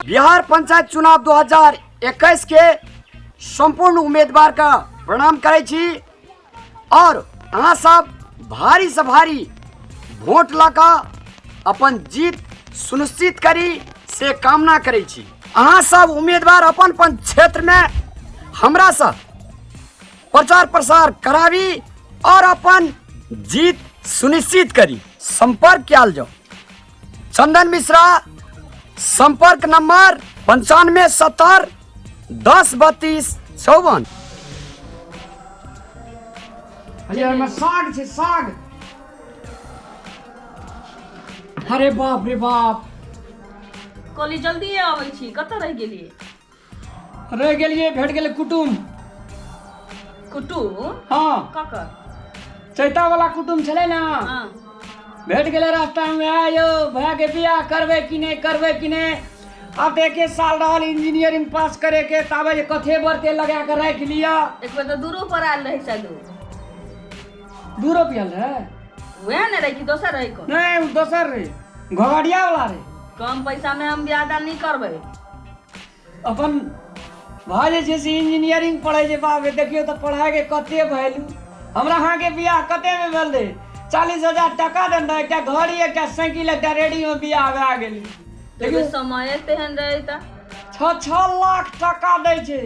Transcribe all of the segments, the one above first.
बिहार पंचायत चुनाव 2021 के सम्पूर्ण उम्मीदवार का प्रणाम करै छी और अहाँ सब भारी से भारी वोट लऽ कऽ अपन जीत सुनिश्चित करी से कामना करै छी। अहाँ सब उम्मीदवार अपन अपन क्षेत्रमे हमरासँ प्रचार प्रसार कराबी और अपन जीत सुनिश्चित करी। संपर्क कयल जाउ। चंदन मिश्रा, संपर्क नंबर 95 70 10 32 54। अरे ओहिमे साग छै साग। अरे बाप रे बाप। कहली जल्दी आबै छी, कतऽ रहि गेलियै? रहि गेलियै, भेट गेलै कुटुम। कुटुम? हँ। ककर? चैता वाला कुटुम छलै ने। हाँ। भेट गेलै रास्तामे। आय यौ, भायके बियाह करबै कि नहि, करबै कि नहि? आब तऽ एके साल रहल इंजीनियरिंग पास करैके, ताबे जे कथे बरते लगा कऽ राखि लिअ। एक बेर तऽ दूरो पर आयल रहै शायद ओ। 2 रुपया रहै। वएह ने रहै कि दोसर रहै कोन? नहि, ओ दोसर रहै, घगड़िया वाला रहै। कम पैसा में हम बियाह दान नहीं करबै। अपन भाय जे छै से इंजीनियरिंग पढ़ै छै। बाप रे, देखियौ तऽ पढ़ाइके कते वैल्यू। हमरा अहाँके बियाह कतेमे भेल रहै? 40,000 टाका देने रहै, एकटा घड़ी, एकटा साइकिल, एकटा रेडियो, बियाह भए गेलै। देखियौ समय तेहन रहै तऽ 6-6 लाख टाका दै छै।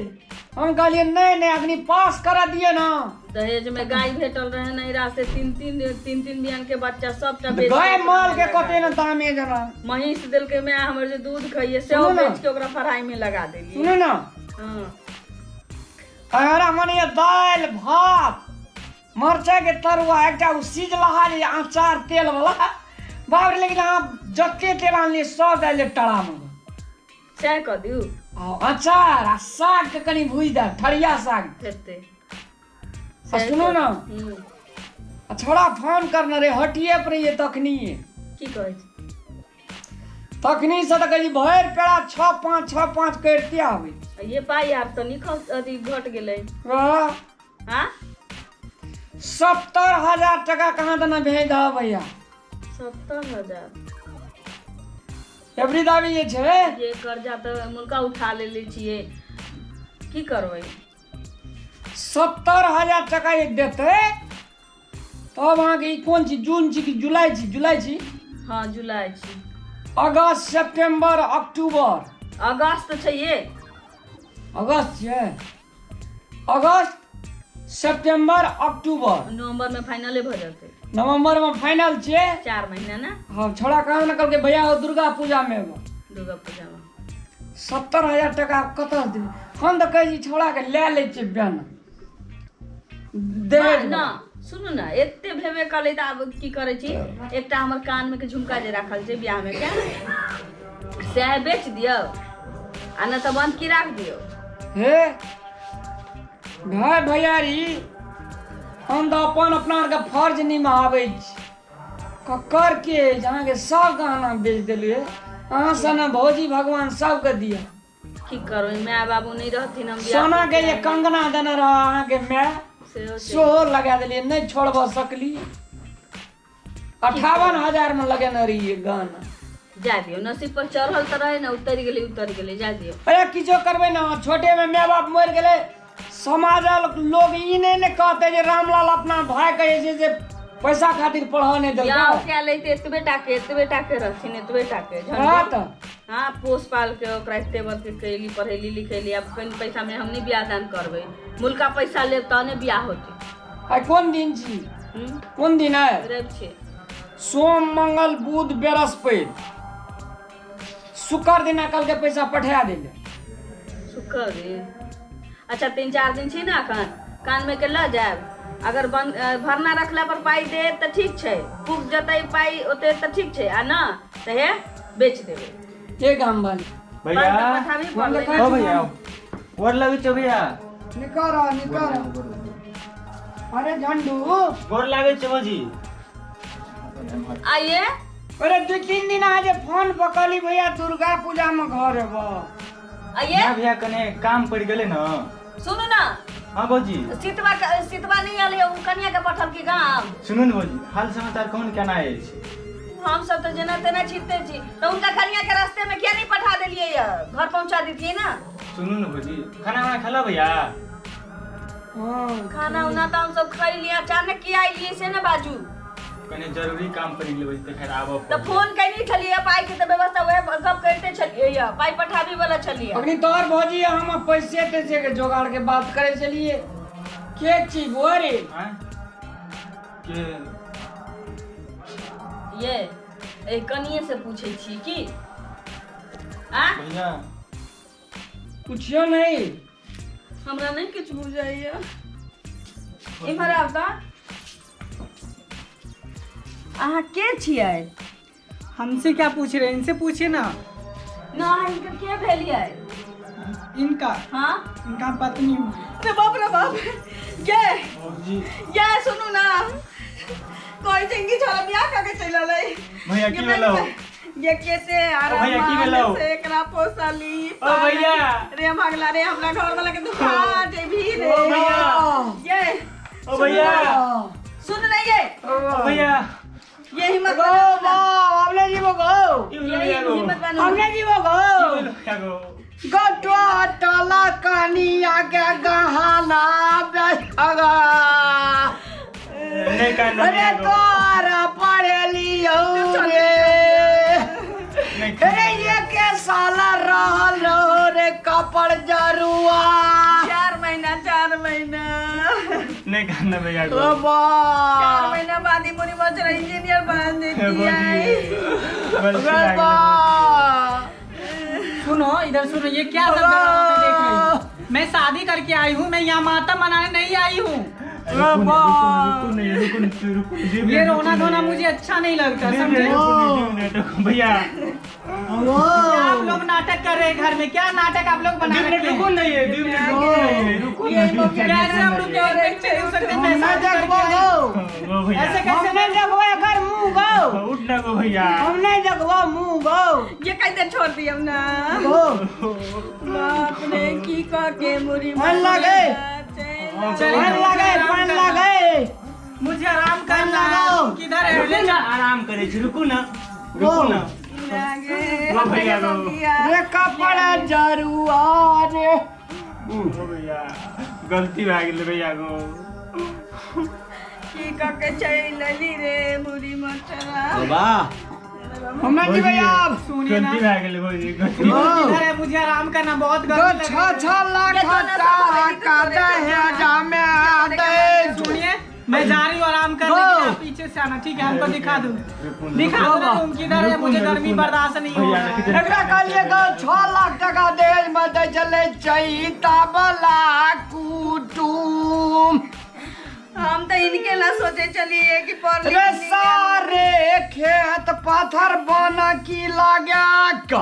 हम कहलियै नहि नहि, अखनी पास करऽ दियौ ने। दहेज में गाय भेटल रहे नैरा से, तीन तीन तीन तीन बियान के बच्चा सबटा बेच गाय के माल के ओकरा कते ने दामे जेना। महींस देलकै माय हमर जे दूध खाइए सेहो सुनू ने। बेच के ओकरा पढ़ाई में लगा देलियै। सुनू ने। हाँ। हमरा मन ये दालि भात मरचाई के तरुआ, एकटा ओ सिझलहा जे अचार तेल वाला। बाप रे, लेकिन अहाँ जते तेल आनलियै सब दालि टड़ा में। सएह कऽ दियौ। आ अचार आ साग के कनि भूजि दे, ठरिया साग हेतै। आ सुनू ने। आ छोड़ा फोन करने रे, हटिए पर रहिए तखनी। की कहै छी? तखनी से तऽ कहै छी भरि पेड़ा 6 5 6 5 करिते आबै। आ ये पाइ आब तऽ निक अथी घट गेलै। वाह। हाँ? 70,000 टका कहाँ देना भेज दह भैया। 70,000? एवरी दाबी जे छै। ये कर्जा तऽ मुल्का उठा लेले छियै, की करबै? 70,000 टका एक देतै तब अहाँके ई कोन छी, जून छी कि जुलाई छी? जुलाई छी। हाँ, जुलाई छी। अगस्त, सितम्बर, अक्टूबर। अगस्त छै ये। अगस्त छियै। अगस्त, सितम्बर, अक्टूबर। नवंबर में फाइनले भऽ जेतै। नवंबर में फाइनल छियै। 4 महीना ने। हाँ, छोड़ा कहाँ ने कहलकै भैया हो दुर्गा पूजा में एबो। दुर्गा पूजा में। 70,000 टका कतऽ देबै? हम तऽ कहै छी छोड़ाके लए लै छियै बयाना दहेज। ना, सुनू ने, एते भेबे कलै तऽ आब की करै छी, एकटा हमर कान में के झुमका जे राखल छै बियाह में के, सएह बेच दियौ आ नहि तऽ बंद की राख दियौ। हे भाय भैयारी, हम तऽ अपन अपना आरके फर्ज निभाबै छी। ककर के अछि? अहाँके सब गहना बेच देलियै अहाँ सन भौजी भगवान सबके दिअ। की करबै, माय बाबू नहि रहथिन, हम बियाह सोना के जे कंगना देने रह अहाँके माय सेहो छै। सेहो लगा देलियै, नहि छोड़बऽ सकली। 58,000 में लगेने रहियै गहना। जा दियौ, नसीब पर चढ़ल तऽ रहै ने, उतरि गेलै, उतरि गेलै, जा दियौ। अरे किछो करबै ने, छोटे में माय बाप मरि गेलै, समाजक लोग ई नहि ने कहतै जे रामलाल अपना भाय के जे छै से पैसा खातिर पढ़ऽ नहि देलकै। बियाह कए लैते एतबे टाके, एतबे टाके रहथिन, एतबे टाके झंडे। हँ तऽ। हाँ, पोस पाल के ओकरा एते बड़ के कैली, पढ़ैली लिखैली, आब कनि पैसा में हम नहि बियाह दान करबै, मुल्का पैसा लेब तहने बियाह होतै। आइ कोन दिन छी? हम्म? कोन दिन है? रवि छै। सोम, मंगल, बुध, बृहस्पति, शुक्र दिना कल के पैसा पठा देले। शुक्र दिन? अच्छा, 3-4 दिन छी ने एखन, कानमे के लऽ जायब। अगर बन भरना रखला पर पाइ देत तऽ ठीक छै, पुग जेतै पाइ ओते तऽ ठीक छै, आ न तऽ हे बेच देबै। के गाम वाली भैया? पाइ तऽ पठाबही पड़लै ने। ओ भैया, गोर लगै छौ भैया। निकर निकर। अरे झंडू। गोर लागै छौ भौजी। आइए। अरे 2-3 दिन आज फोन पकड़ली भैया, दुर्गा पूजा में घर एबो। आइए। ना भैया, कने काम पड़ि गेलै ने। सुनू ना। हाँ भौजी। सीतवा सीतवा नहीं आयल है, ओ कनिया के पठल की गाम। सुनू ने भौजी, हाल समाचार कोन केना अछि? हम सब तऽ जेना तेना छीटते छी, तऽ हुनका कनिया के रास्ते में किया नहीं पठा देलियै ये? घर पहुंचा देतियै ना। सुनू ने भौजी, खाना वाना खेला भैया? हाँ। खाना उना तऽ हम सब खैलियै, अचानक किया अयलियै से ने बाजू। कने जरूरी काम पड़ि गेलै भौजी, तऽ खैर आबऽ तऽ फोन कैनी छलियै, पाई के तऽ व्यवस्था वएह गप करिते छलियै ये, पाई पठाबी वाला छलियै। अखनी तोहर भौजी हम पैसे तैसे के जोगाड़ के बात करे छलियै। के छी बोरे? आँय? के ये ए कनिये से पूछै छी की आ? भैया पूछियो नहीं। हमरा नहीं किछु बुझाइया। इम्हर आब तऽ। अहाँ के छियै? हमसे क्या पूछ रहे हैं, इनसे पूछिए ना। ना हिनकर के भेलियै? इनका? हाँ, इनका पत्नी हूँ। रे बाप रे बाप, ये भौजी। ये सुनू ना, कोई चंगी छोरा बियाह कऽ के चलि अलै। भैया, की भेलौ? ये केते आराम भैया, की भेलौ? से एकरा पोसली। ओ भैया। रे भगला रे, हमरा घर वाला के दुखा जेबही रे। ओ भैया। ये ओ भैया। सुन नहीं ये। ओ भैया। ये हिम्मत गो बनाओ ना। हमने जीवो गो। की भेलौ ये भैया गो? हिम्मत बनाओ। हमने जीवो गो। की भेलौ भैया गो? गटुआ टला कनिया के गहना बेचगा। नहीं कान अरे तोरा पढ़े लियो रे। नहीं। अरे ये के साला रहल रहो रे कपड़ जरुआ। 4 महीना, 4 महीना। नहीं कान भैया गो। ओ बा। 4 महीना बाद ही मुनी बचरा इंजीनियर बन देती है। गलती रे भए बा। सुनो इधर सुनो, ये क्या सब ड्रामा मैं देख रही हूँ? मैं शादी करके आई हूँ, मैं यहाँ मातम मनाने नहीं आई हूँ। गेलै। रुकू ने, रुकू ने, रुकू ने, रुकू ने, ये रोना धोना मुझे अच्छा नहीं लगता, समझे? भैया क्या आप लोग नाटक कर रहे हैं घर में? क्या नाटक आप लोग बना 2 मिनट रखे रुकू हैं? नहीं है, 2 मिनट रुकू नहीं है, रुकू ये ना, मम्मी कैसे हम रुके और देख नहीं सकते? मैं हम शादी नहीं करके देखबो आई गो। हूँ। ओ भैया। ऐसे हम कैसे? नहीं देखबो एकर मुंह गो। उठ ना गो भैया। हम नहीं देखबो मुंह गो। ये कहीं देर छोड़ दियम ना। गो। बाप रे, की कह के मुरी मन लगे। चलिए, मन मुझे लगे, आराम मन करना। लगे। मुझे आराम करना है। लगाओ। किधर है? रुकू ना, आराम करे छी, रुकू ना, रुकू ना। लागे ओ भैया गो। रे कपड़ जरुआ रे। ओ भैया, गलती भए गेलै भैया गो। की कह के चलि अली रे मुरी मटरा। बाबा। हम नहीं जीबै आब। सुनिए ना। गलती भए गेलै भौजी, गलती। किधर है? मुझे आराम करना, बहुत गो गर्मी लग 6 रही है। 6 लाख ये दोनों सब टाका दहेज में दे। सुनिए, मैं जा रही हूँ आराम करने के लिए, आप पीछे से आना, ठीक है? हमको दिखा दो, दिखा दो ना रूम किधर है, मुझे गर्मी बर्दाश्त नहीं हो रहा है। एकरा कहलिए गो 6 लाख टका दहेज में दे चले चैता बला कुटुम। हम तो इनके ला सोचे चलिए कि पढ़ रे लिख लिया। सारे खेत पाथर बन की लाग्या क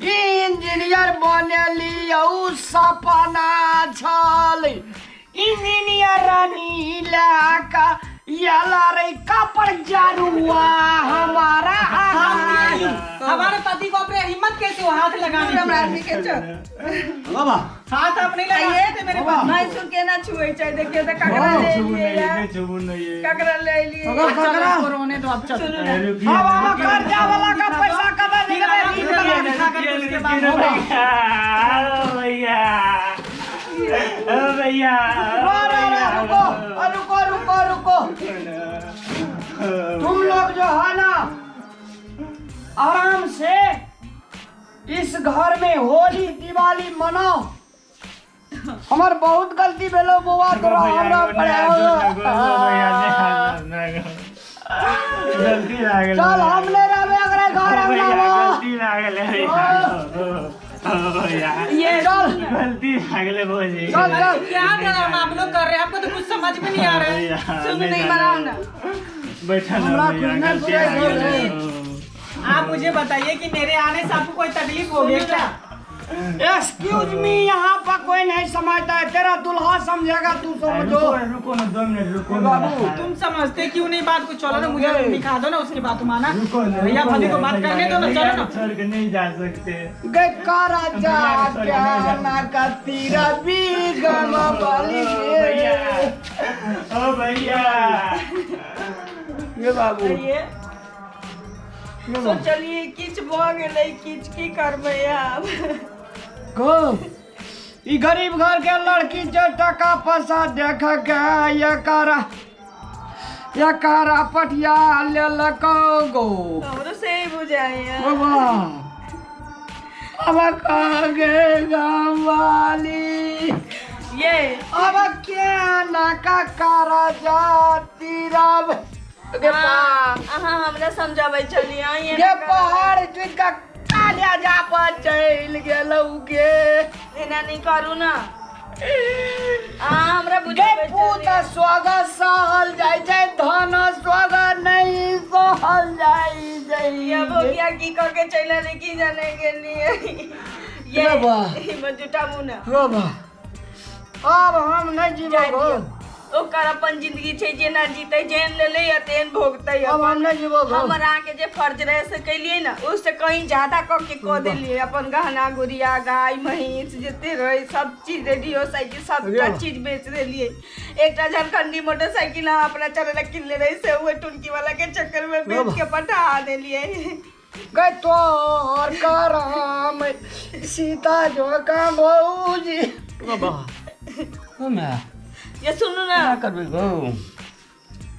इंजीनियर बने लियौ सपना छल। इंजीनियर नीला का याला रे कपड़ जरुआ हमारा आगाही। हमारे पति को अपने हिम्मत कैसे हो हाथ लगाने हमरा की? आदमी के चल। बाबा। हाथ आप नहीं लगा सकते मेरे पति नहीं सुन के ना छुए चाहे देखियो तो ककरा ले छुबू लिए नहीं, यार। नहीं छुबू नहीं है। ककरा ले लिए। अगर को। चलो, ककरा इसको रोने दो, अब चलो। रुकिए, अब हम कर्जा वाला का पैसा कदा फिर निकले आराम ऋण से वाला। दिखा करके उसके बाद रुकिए, होगा। भैया, ओ भैया, ओ अरे अरे भैया। रुको रुको रुको रुको, तुम लोग जो है ना आराम से इस घर में होली दिवाली मनाओ। हमर बहुत गलती भेलो बौआ, तोरा हमरा पर गलती भए गेलै। चल, हम ले रहबे अगरे घर भैया, अंगना। गलती भए गेलै भैया। ओ भैया, ये चल गलती भए गेलै भौजी। चल चल। क्या ड्रामा आप लोग कर रहे हैं? आपको तो कुछ समझ में नहीं आ रहा है। भैया, सुन नहीं नहीं जाना। बनाओ ना। बैठा ना हमरा भैया, कुछ नहीं गलती भए बुझाइ गेलै। आप मुझे बताइए कि मेरे आने से आपको कोई तकलीफ हो गई क्या? एक्सक्यूज मी, यहाँ पर कोई नहीं समझता है, तेरा दुल्हा समझेगा, तू समझो। रुको ना, रुको ना, 2 मिनट रुको ना। बाबू, तुम समझते क्यों नहीं बात को? चलो ना, मुझे दिखा दो ना उसके बाद तुम आना। रुको ना, भैया रुको भाभी ना, को बात भैया, करने दो ना, भैया चलो ना। छोड़ के नहीं जा सकते। गे करा जा क्या ना कतीरा बीगम वाली। ओ भैया, ओ भैया। ये बाबू। ये सोचलिए किछु भऽ गेलै, किछु की करबै आब? गो, ई गरीब घर के लड़की जो टका पैसा देख के एकर एकर पटिया लेलको गो। हमरो से ही बुझाइया। बाबा, अब कहाँ गे गाँव वाली? ये अब क्या नाका करा जाती रब गे? अहाँ हमरा समझाबै छलियै अहाँ। गे, पहाड़ चुन का कालिया जा पर चलि गेलौ गे। एना नहि करू ने, अहाँ हमरा गे बुझाबै पूत छलियै। स्वागत सहल जाइ छै, धन स्वागत नहीं सहल जाइ छै। ये भोगिया की कह के चलि एलै की जाने गेलियै ये। रे बा। हिम्मत जुटाबू ने। बाबा, अब हम नहीं जाय जीबो गो। दियौ। ओकर अपन जिंदगी छै, जेना जीतै, जेहन लेलै या तेहन भोगतै। अब हम नहीं जीबो गो। हमर अहाँके जे फर्ज रहे से केलियै ने, उससे कहीं ज्यादा कऽ के कऽ देलियै। अपन गहना गुड़िया, गाय महींस जते रहे सब चीज, रेडियो, साइकिल, सबटा रे। चीज बेच देलियै। एकटा झारखंडी मोटरसाइकिल अहाँ अपना चले ला किनले रही, से उहे टुनकी वाला के चक्कर में बेच के पठा देलियै। गए तोहर करम सीता जो का भौजी बाबा हमे। ये सुनू ने। क्या करबै गो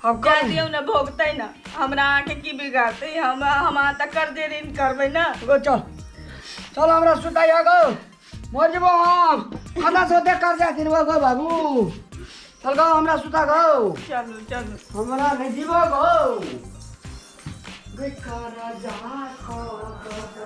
अब? जा कर दियौ ने, भोगतै ने। हमरा अहाँके की बिगाड़तै? हम अहाँ तऽ कर्जे ऋण करबै ने। गो, चल चल, हमरा सुताइया गो, मर जेबो हम। हमरा सोते कर्जा दिनबो गो बाबू? चल गो, हमरा सुता गो। चलू चलू। हमरा नहीं जीबो गो। गई करा जा।